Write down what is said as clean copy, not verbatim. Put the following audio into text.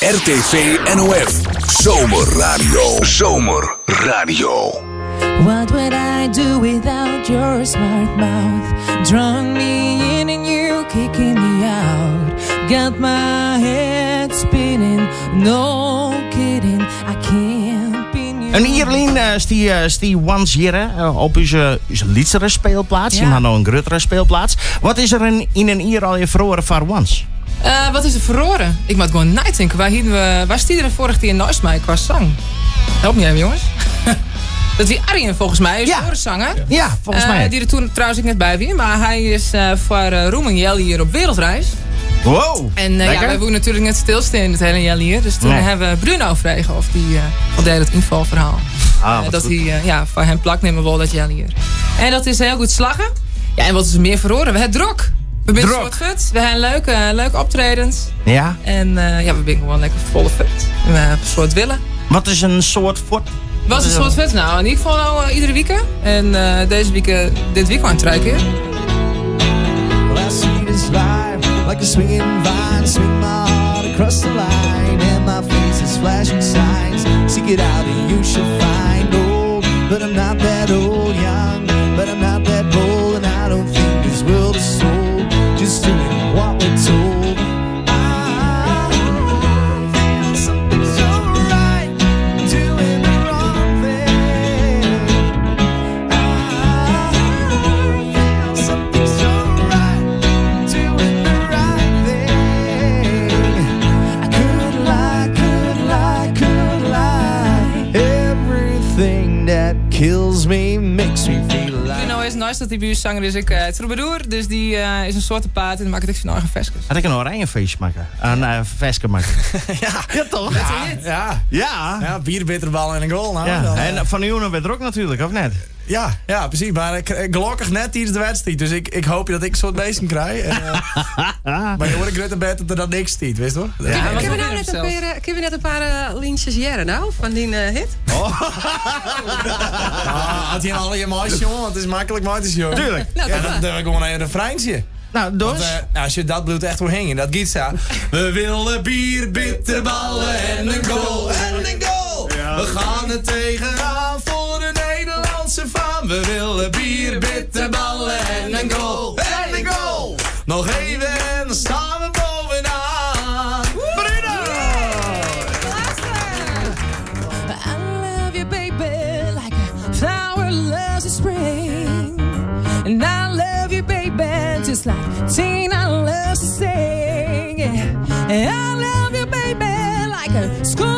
RTV NOF. Zomerradio. Zomerradio. What would I do without your smart mouth? Drawing me in and you kicking me out. Got my head spinning, no kidding. I can't be new. In jier lyn stie, stie Once hjir hè, op ús, ús lytsere speelplaats. Ja. no in gruttere speelplaats. Wat is der in, yn in jier al feroare foar Once? Wat is der feroare? Ik moat gewoan neitinke. Wêr hiene we, wa stie der foarich jier neist my kwa sang? Help my even, jonges. Dat wie Arjen folgens my, is ja. sanger. Ja, folgens my. Dy't der doe trouwens ek net by wie. Mar hy is foar uh, ruim in healjier op wereldreis. Wow, En ja, wy woene natuerlik net stilstean it hiele healjier. Dus doe nee. hawwe we Bruno frege oft hy uh, fan it ynfalferhaal. Ah, dat hy ja, foar him plak nimme wol dat healjier. En dat is hiel goed slagge. Ja, en wat is der mear feroare? We hawwe drok. We binne soad fuort. We hawwe leuke, leuke optredens. Ja. En ja, we binne gewoan lekker folle fuort. We hawwe in soad wille. Wat is in soad fuort? Wat is in soad fuort? No, yn ieder gefal no iedere wike. En dizze wike, dit wykein trije kear. Well, I see this life like a swinging vine, swing my heart across the line, and my face is flashing signs. Seek it out and you shall find old, but I'm not that old, young, but I'm not that bold, and I don't think this world is sold, just doing what we're told. I feel something so right, doing the wrong thing. I feel something so right, doing the right thing. I could lie, could lie, could lie. Everything that kills me makes me feel alive. Bruno is neist dat hy buursanger is ek troubadour, dus dy is in soad te paad en makket ek syn eigen ferskes. Hat ek in oranje feestje makke. In ferske makke. Ja. Ja, toch? Ja, ja. Ja. Ja, bier, bitterbal en in goal. No, Ja. dan, En fan jûn wer drok natuerlik, of net? Ja, presys. Mar gelokkich net tidens de wedstriid. Dus ik hoopje dat ik in soad minsken krij. En, mar de oare grutte bet dat der dan niks stiet, witst wol? Ja, Kinne we wat no net in pear, kinne we net in pear lyntsjes hearre no fan dyn hit? Ah, as jim allegear meisjonge, want it is maklik mei te sjongen. Tuurlijk. No, Ja, doe dan mar. dogge we gewoan even in refreintsje. No, dus. Want, no, sjoch, dat bliuwt echt wol hingjen. Dat giet sa. We willen bier, bitterballen en een goal. En een goal. We gaan er tegenaan voor de Nederlandse faam. We willen bier, bitterballen en een goal. En een goal. Nog even en dan staan we bovenaan. Bruno! I love you, baby, like a flower loves the spring. And I love you, baby, just like Tina loves to sing. Yeah. And I love you, baby, like a school.